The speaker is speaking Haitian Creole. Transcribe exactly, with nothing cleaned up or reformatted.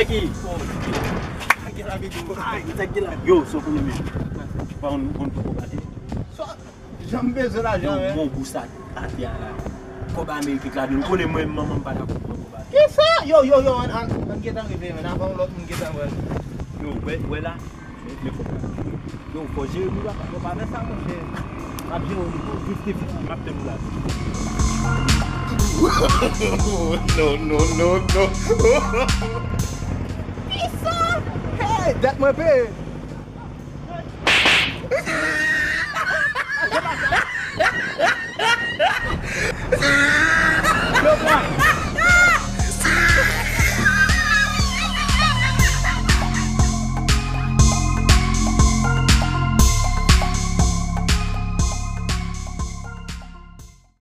Ki? Yo, so konnen men. Pa yon bon poko pati. Janm bezwen lajan, men. Bon, bon, bous atè a la. Kòb Amerik la, nou konnen mwen, manman m pa dakò pou mwen kòb atè. Kisa? Yo, yo, yo, ann, ann, ann gentan rive, men. Avan yon lòt moun gentan wè. Yo, wè, wè la. Men, men kòb la. Yo, fò Jeremi pa, pa, pa fè sa, monchè. M ap jere w fifty fifty, m ap tann ou la. No, no, no, no. Kisa? Hey, dat mwen peye. Yo, bwa.